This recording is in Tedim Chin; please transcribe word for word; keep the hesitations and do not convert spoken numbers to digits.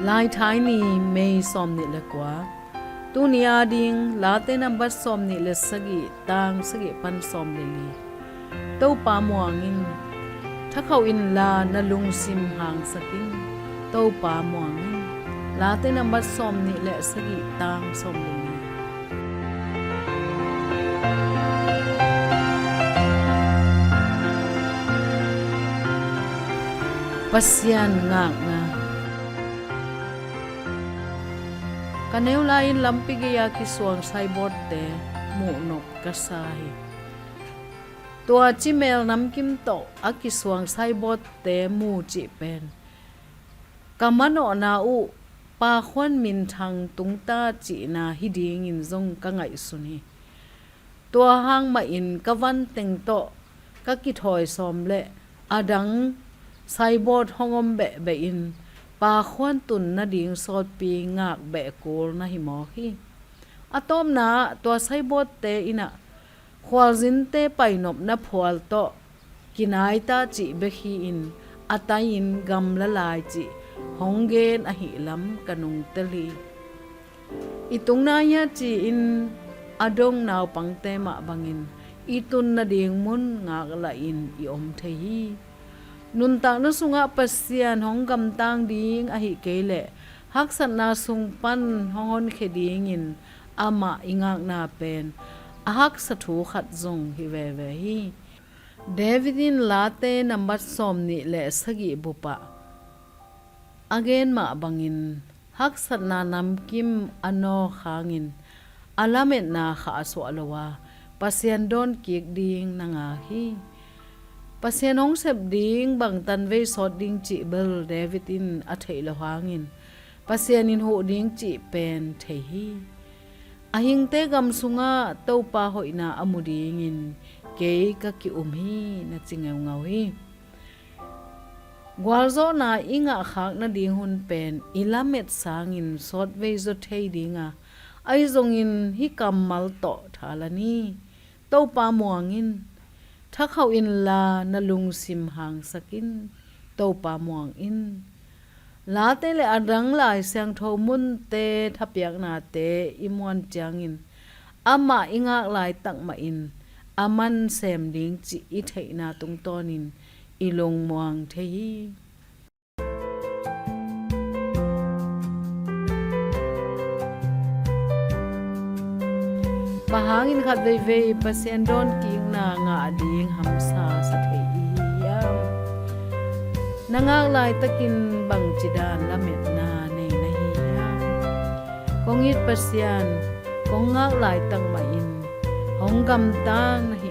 Laithai ni, May sawmnih le kua. Tuni ading Late nambat sawmnih le sagih, tang sagih pan sawm le li. Topa muang in, thakhauh inla na lungsim hangsak in. Topa muang in. Late nambat sawmnih le sagih, tang sawm le li. Pasian ngakna. Ka neu lai-in lampi gei-a kisuang saibawtte muhnop ka sa hi. Tua cimel namkim tawh a kisuang saibawtte mu cih pen ka manawhna uh Pakhuan minthang tungta cihna hi dingin zong ka ngaihsun hi. Tua hang mahin ka vanteng tawh ka kithawi sawm le adang saibawt hong om behbeh in Pakhuan tun nading sawtpi ngak beh kul na hi mawk hi. A tawpna ah tua saibawtte in ah khualzinte painopna phual tawh kinai ta cih bek hi-in a tai-in gamla lai cih hong gen ahihlam ka nungtel hi. I tungna hi a ci-in a dong naupangte mah bangin i tun nading mun ngaklah in i om thei hi. Nuntakna sungah Pasian hong gamtang ding ahih kei leh haksatna sung pan hong honkhia dingin amah i ngakna pen a haksa thu khat zong hi veve hi. David in Late nambat sawmnih le sagih bupah a gen mah bangin haksatna namkim a nawk hangin a lametna khah a suah lo a, Pasian dawn kik ding na ngak hi. Pasian hong sep ding bang tanvei sawt ding cih bel David in a theih lo hangin Pasian in huh ding cih pen thei hi. A hingte gam sungah Topa hoihna a mu dingin kei ka ki-um hi, na ci ngeungau hi. Gualzawhna i ngahkhak nading hun pen i lamet sangin sawtvei zaw thei ding a, ahi zongin hih kammal tawh tha la ni. Topa muang in. Thakhauh inla na lungsim hangsak in. Topa muang in. Late le adang Lai Siangtho munte thapiaknate i muan ciangin amah i ngak laitak mahin a man sem ding cih i theihna tungtawnin i lungmuang thei hi. Bang hangin khat veivei Pasian dawnkikna ngah ding hamsa sa thei i hi hiam? Na ngak laitakin bangci dan lametna nei na hi hiam? Kong it Pasian, kong ngak laitak mahin hong gamtang na hi